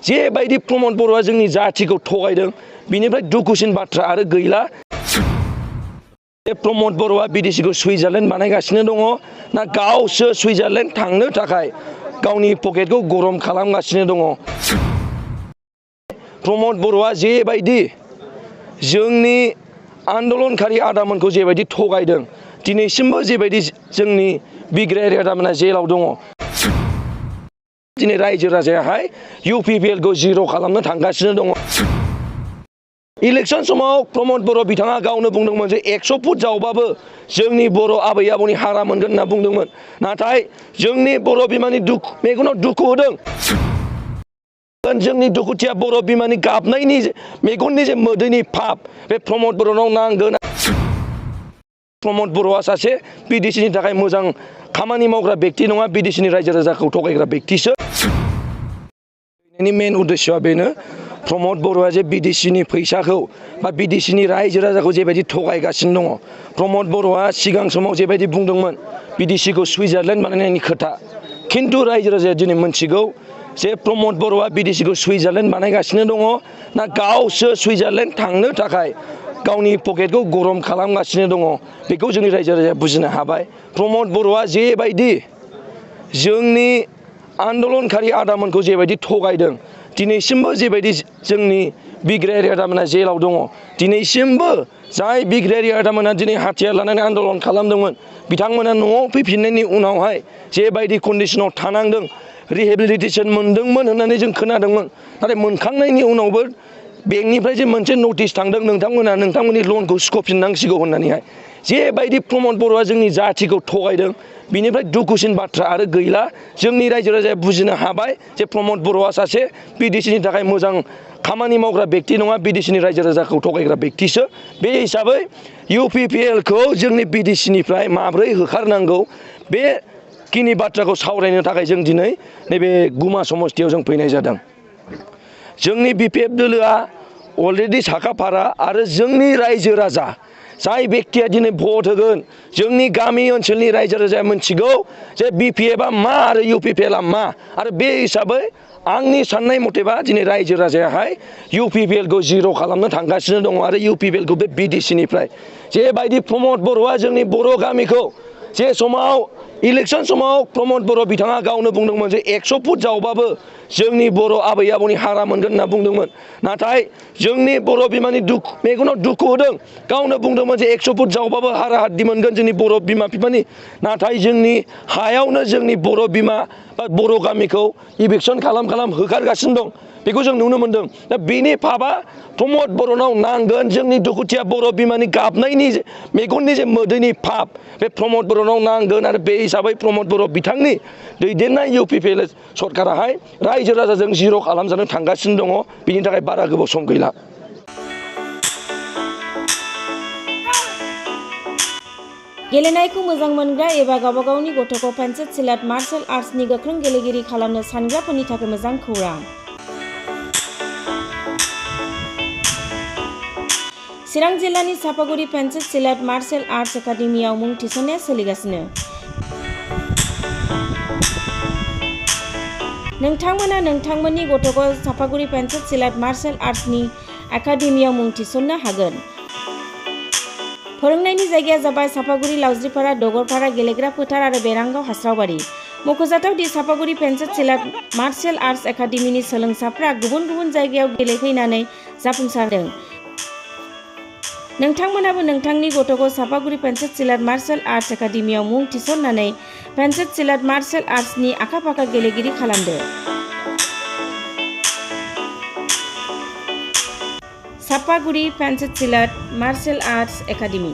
जेबायदि प्रमद बर'आ जोंनि जाथिखौ थगायदों बिनिफ्राय दुखुसिन बाथ्रा आरो गैला। प्रमद बर'आ बिदेशिखौ सुइजारलेण्ड बानायगासिनो दङ ना गावसो सुइजारलेण्ड थांनो थाखाय गावनि पकेटखौ गरम खालामगासिनो दङ। प्रमद बर'आ जेबायदि जोंनि आन्दलनकारि आदामोनखौ जेबायदि थगायदों दिनैसिमबो जेबायदि जोंनि बिग्रायारि आदामोना जेलाव दङ। दिनै रायजो राजायाहाय UPPL खौ जिर' खालामनो थांगासिनो दङ। इलेक्शन समाव प्रमद बर' बिथाङा गावनो बुंदोंमोन जे 100 फुट जावबाबो जोंनि बर' आबै आबौनि हारा मोनगोन होनना बुंदोंमोन। नाथाय जोंनि बर' बिमानि मेगनाव दुखु होदों। जोंनि दुखुथिया बर' बिमानि गाबनायनि मेगननि जे मोदैनि फाब बे प्रमद बर'नाव नांगोन। प्रमद बर'आ सासे बिदेशिनि थाखाय मोजां खामानि मावग्रा बेक्ति नङा, बिदेशिनि रायजो राजाखौ थगायग्रा बेक्तिसो। मेन उद्देश्यआ बेनो प्रमद बर'आ जे बिदेशिनि फैसाखौ बा बिदेशिनि रायजो राजाखौ जेबायदि थगायगासिनो दङ। प्रमद बर'आ सिगां समाव जेबायदि बुंदोंमोन बिदेशिखौ सुइजारलेण्ड बानायनायनि खोथा, खिन्थु रायजो राजाया दिनै मोनथिगौ जे प्रमद बर'आ बिदेशिखौ सुइजारलेण्ड बानायगासिनो दङ ना गावसो सुइजारलेण्ड थांनो थाखाय गावनि पकेटखौ गरम खालामगासिनो दङ। बेखौ जोंनि रायजो राजाया बुजिनो हाबाय। प्रमद बर'आ जेबायदि जोंनि आन्दलनकारि आदामोनखौ जेबायदि थगायदों दिनैसिमबो जेबायदि जोंनि बिग्रायारि आदामोना जेलाव दङ। दिनैसिमबो जाय बिग्रायारि आदामोना दिनै हाथियार लानानै आन्दलन खालामदोंमोन बिथांमोना न'आव फैफिननायनि उनावहाय जेबायदि कन्डिशनाव थानांदों रिहेबिलिटेसन मोनदोंमोन होननानै जों खोनादोंमोन। नाथाय मोनखांनायनि उनावबो बेंकनिफ्राय जे मोनसे नटिस थांदों नोंथांमोना नोंथांमोननि लनखौ सुख'फिननांसिगौ होननानैहाय। जेबायदि प्रमद बर'आ जोंनि जाथिखौ थगायदों बिनिफ्राय दुखुसिन बाथ्रा आरो गैला। जोंनि रायजो राजाया बुजिनो हाबाय जे प्रमद बर'आ सासे बिदेशिनि थाखाय मोजां खामानि मावग्रा बेक्ति नङा, बिदेशिनि रायजो राजाखौ थगायग्रा बेक्तिसो। बे हिसाबै UPPL खौ जोंनि बिदेशिनिफ्राय माब्रै होखारनांगौ बेखिनि बाथ्राखौ सावरायनो थाखाय जों दिनै नैबे गुमा समस्तियाव जों फैनाय जादों। जोंनि BPF दोलोआ अलरेडि साखाफारा आरो जोंनि रायजो राजा जाय बेक्तिया दिनै भट होगोन जोंनि गामि ओनसोलनि रायजो राजाया मिथिगौ जे BPFआ मा आरो UPPLआ मा। आरो बे हिसाबै आंनि साननाय मथेबा दिनै रायजो राजायाहाय UPPL खौ जिर' खालामनो थांगासिनो दङ आरो UPPL खौ बे बिदेशिनिफ्राय जेबायदि प्रमद बर'आ जोंनि बर' गामिखौ जे समाव इलेक्शन समाव प्रमद बर' बिथाङा गावनो बुंदोंमोन जे 100 फुट जावबाबो जोंनि बर' आबै आबौनि हारा मोनगोन होनना बुंदोंमोन। नाथाय जोंनि बर' बिमानि मेगनाव दुखु होदों। गावनो बुंदोंमोन जे 100 फुट जावबाबो हारा हाद्दि मोनगोन जोंनि बर' बिमा बिफानि। नाथाय जोंनि हायावनो जोंनि बर' बिमा बा बर' गामिखौ इभिकसन खालाम होखारगासिनो दं। बेखौ जों नुनो मोनदों। दा बेनि फाबा प्रमद बर'नाव नांगोन। जोंनि दुखुथिया बर' बिमानि गाबनायनि मेगननि जे मोदैनि फाब बे प्रमद बर'नाव नांगोन। आरो बे हिसाबै प्रमद बर' बिथांनि दैदेननाय UPPL सरकाराहाय रायजो राजाजों जिर' खालामजानो थांगासिनो दङ। बिनि थाखाय बारा गोबाव सम गैला। गेलेनायखौ मोजां मोनग्रा एबा गावबा गावनि गथ'खौ पेन्सिल सिलाट मार्शल आर्ट्सनि गोख्रों गेलेगिरि खालामनो सानग्राफोरनि थाखाय मोजां खौरां। चिरां जिल्लानि सापागुरि पेन्सिल सिलाट मार्शल आर्ट्स एकाडेमियाव मुं थिसननाया सोलिगासिनो। नोंथांमोना नोंथांमोननि गथ'खौ सापागुरि पेन्सिल सिलाट मार्शल आर्ट्सनि एकाडेमियाव मुं थिसननो हागोन। फोरोंनायनि जायगाया जाबाय सापागुरि लावज्रिपारा दगरपारा गेलेग्रा फोथार आरो बेरांगाव हास्रावबारि। मख'जाथाव दि सापागुरि पेन्सिल सिलाट मार्शल आर्ट्स एकाडेमिनि सोलोंसाफ्रा गुबुन गुबुन जायगायाव गेलेहैनानै जाफुंसारदों। नोंथांमोनाबो नोंथांनि गथ'खौ सापागुरि पेन्सिल सिलाट मार्शल आर्ट्स एकाडेमियाव मुं थिसननानै पेन्सिल सिलाट मार्शल आर्ट्सनि आखा-फाखा गेलेगिरि खालामदो। Sapaguri pencil सिलाट martial arts academy.